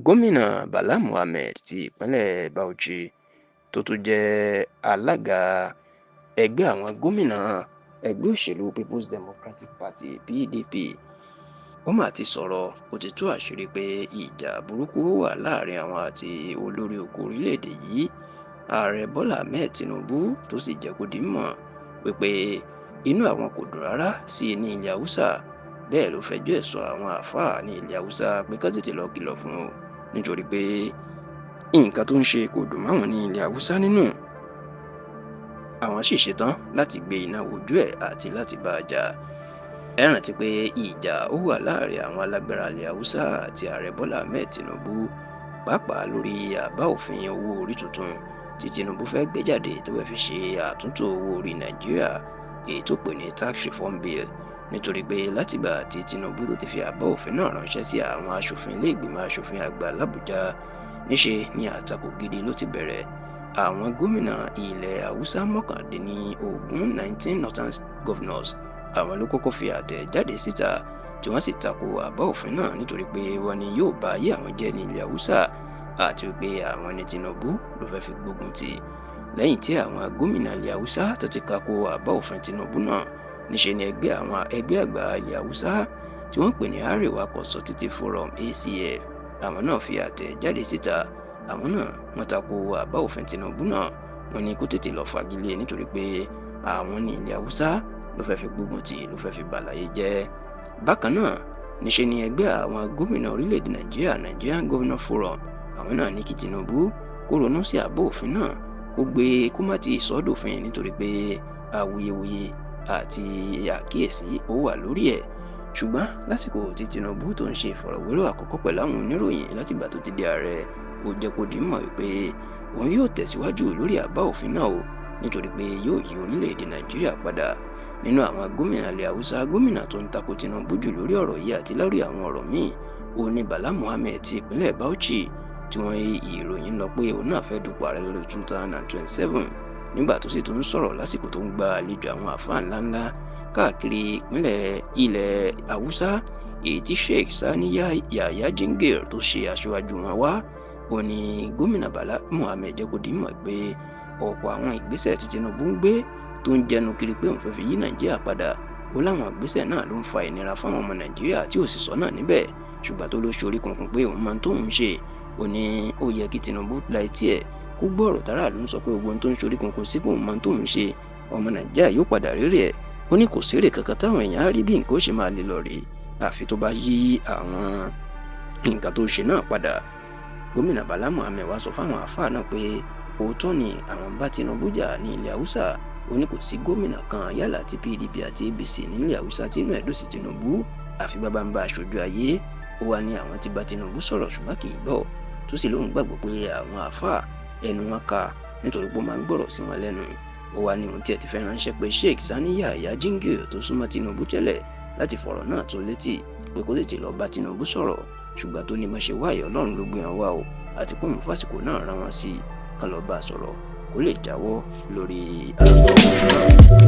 Gómìnà Bala Muhammed ti ìpínlẹ̀ Bauchi, tó tún jẹ́ alága ẹgbẹ́ àwọn gómìnà ẹgbẹ́ òṣèlú Peoples Democratic Party, PDP, ó mà ti sọ̀rọ̀. Ó ti tú àṣírí pé ìjà burúkú wà láàrin àwọn àti olórí oko orílẹ̀-èdè yìí, Ààrẹ Bọ́lá Ahmed Tinubu, tó sì jẹ́ kó di mímọ̀ wípé inú àwọn kò dùn rárá sí i ní ilẹ̀ Haúsá. Bẹ́ẹ̀ ló fẹjọ́ ẹ̀sùn àwọn àáfàá ní ilẹ̀ Haúsá pé ká tètè lọ kìlọ̀ fún un, nítorí pé nǹkan tó ń ṣe kò dùn máwọn ní ilẹ̀ Haúsá nínú. Àwọn sì ṣetán láti gbé iná wojú ẹ̀ àti láti bá a jà. Ẹ rántí pé ìjà ó wà láàrin àwọn alágbára ilẹ̀ Haúsá àti Ààrẹ Bọ́lá Ahmed Tinubu, pàápàá lórí àbá òfin owó orí tuntun tí Tinubu fẹ́ gbé jáde, tó fẹ́ fi ṣe àtúntò owó orí Nàìjíríà, èyí tó pè ní tax reform bill, nítorí pé látìgbà tí Tinubu tó ti fi àbá òfin náà ránṣẹ́ sí àwọn aṣòfin ilé ìgbìmọ̀ aṣòfin àgbà l'Àbújá, níṣe ni àtakò gidi ló ti bẹ̀rẹ̀. Àwọn gómìnà ilẹ̀ Haúsá 19, 19 northern governors, àwọn ló kọ́kọ́ fi àtẹ̀jáde síta tí wọ́n sì tako àbá òfin náà, nítorí pé wọ́n ní yóò ba ayé àwọn jẹ́ ní ilẹ̀ Haúsá, àti wípé àwọn ní Tinubu ló fẹ́ fi gbógun tì. Lẹ́yìn tí àwọn gómìnà ilẹ̀ Haúsá tó ti tako àbá òfin Tinubu náà, níṣe ni ẹgbẹ́ àwọn ẹgbẹ́ àgbà ilẹ̀ Haúsá tí wọ́n pè ní Arewa Consultative Forum, ACF, àwọn náà fi àtẹ̀jáde síta. Àwọn náà wọ́n tako àbá òfin Tinubu náà. Wọ́n ní kó tètè lọ fagilé, nítorí pé àwọn ní ilẹ̀ Haúsá ló fẹ́ fi gbógun tì, ló fẹ́ fi bàlàyé jẹ́. Bákan náà, níṣe ni ẹgbẹ́ àwọn gómìnà orílẹ̀-èdè Nàìjíríà, Nigerian Governor Forum, àwọn náà ní kí Tinubu kó ronú sí àbá òfin náà, kó gbé, kó má ti sọ́dọ̀fin, nítorí pé awuyewuye àti àkíyèsí ó wà lórí ẹ̀. Ṣùgbọ́n lásìkò tí Tinubu tó ń ṣe ìfọ̀rọ̀wérọ̀ àkọ́kọ́ pẹ̀lú àwọn oníròyìn látìgbà tó ti di ààrẹ, ó jẹ́ kó di mọ̀ wípé òun yóò tẹ̀síwájú lórí àbá òfin náà o, nítorí pé yóò yí orílẹ̀-èdè Nàìjíríà padà. Nínú àwọn gómìnà ilẹ̀ Haúsá, gómìnà tó ń tako Tinubu jù lórí ọ̀rọ̀ yìí àti lórí àwọn ọ̀rọ̀ míì, òun ni Bala Muhammed ti ìpínlẹ̀ Bauchi, tí wọ́n ìròyìn lọ pé òun náà fẹ́ dupò ààrẹ lọ́dún 2027. Nígbà tó sì tún ń sọ̀rọ̀ lásìkò tó ń gba àlejò àwọn àfáà ńláńlá káàkiri ìpínlẹ̀ ilẹ̀ Haúsá, èyí tí Sheikh Sani Yahya Jingir tó ṣe aṣíwájú wọn wá, ó ní gómìnà Bala Muhammed jẹ́ kó di mọ̀ pé ọ̀pọ̀ àwọn ìgbésẹ̀ tí Tinubu ń gbé, tó ń jẹnu kiri pé òun fẹ́ fi yí Nàìjíríà padà, ó láwọn ìgbésẹ̀ náà ló ń fa ìnira fáwọn ọmọ Nàìjíríà tí ò sì sọ́nà níbẹ̀. Ṣùgbọ́n tó ló ṣorí kunkun pé òun máa ń tóun ṣe, ó ní ó yẹ kí Tinubu la etí ẹ̀ kó gbọ́ ọ̀rọ̀ tára ló ń sọ, pé gbogbo ohun tó ń ṣorí kunkun sí pé òun máa ń tóun ṣe, ọmọ Nàìjíríà yóò padà rérè ẹ̀. Ó ní kò sérè kankan táwọn èèyàn á rí bí nǹkan ó ṣe máa lè lọ rèé, àfi tó bá yí àwọn nǹkan tó ṣe náà padà. Gómìnà Bala Muhammed wá sọ fáwọn àáfàá náà pé òótọ́ ni àwọn bá Tinubu jà ní ilẹ̀ Haúsá. Ó ní kò sí gómìnà kan, yálà ti PDP àti APC, nílẹ̀ Haúsá tí inú ẹ̀ dùn sí Tinubu, àfi bàbá ń bá aṣojú ayé. Ó wá ní àwọn ti bá Tinubu sọ̀rọ̀, ṣùgbọ́n kì í gbọ́, tó sì lóun gbàgbọ́ pé àwọn àáfàá ẹnu wọn ká, nítorí pé ó máa ń gbọ́rọ̀ sí wọn lẹ́nu. Ó wá ní òun tiẹ̀ ti fẹ́ ránṣẹ́ pé Sheikh Sani Yahya Jingir tó súnmọ́ Tinubu tẹ́lẹ̀ láti fọ̀rọ̀ náà tó létí pé kó tètè lọ bá Tinubu sọ̀rọ̀, ṣùgbọ́n tó ní bá ṣe wáyé, Ọlọ́run ló gbé wọn wá o, àti pé òun fásìkò náà rán wọn sí i kán lọ bá a sọ̀rọ̀ kó lè jáwọ́ lórí àbọ̀ òfin náà.